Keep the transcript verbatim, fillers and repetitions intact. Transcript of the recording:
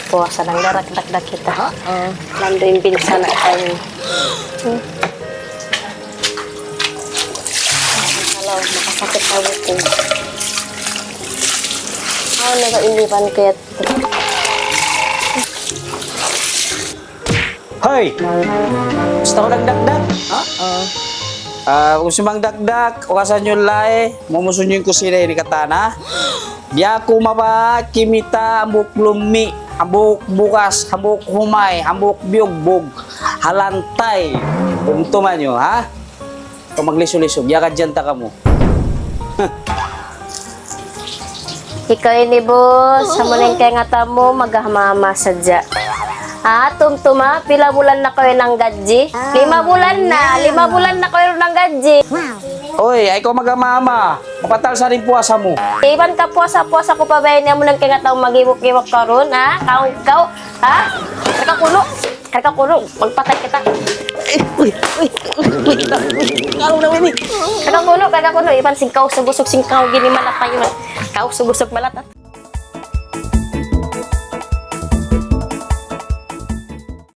Puasa nagdakdak-dakdak kita. Landu' in binsana' kami. Hmm. Kalau makasakit sa bukun. Aw, nagainuman kaya. Hoy! Gusto kaw nagdakdak? Ha? Ah, gusto magdakdak, ugasan niyu in lay, mumusun niyu in kusina ini katan, ha? Biya' ku mabaya' kimita' hambuuk lumi', hambuuk bugas, hambuuk humay, hambuuk biyugbug, ha lantay. Tumtuma niyu, ha? Kaw maglisu-lisu, biya' ka diyan ta kamu. Ikaw ini, boss, amu na in kaingatan mu, maghama-hama sadja. Ha, tumtuma, pila bulan na kaw nanggadji? Lima bulan na, lima bulan na kaw nanggadji. Uy, ayaw kaw maghama-hama. Mapatal sa in puasa mu. Iban ka puasa-puasa ku pa ba ini, amu na in kaingatan mu, mag-iwak-iwak kaw duun, ha? Kaw, kaw, ha? Kari kaw kunu', kari kaw kunu', magpatay kita. Uy, uy, uy, uy, uy, uy, kunu' na ini. Kari kaw kunu', kari kaw kunu', iban sin kaw usug-usug sin kaw gini malata' yun. Kaw usug-usug malata'.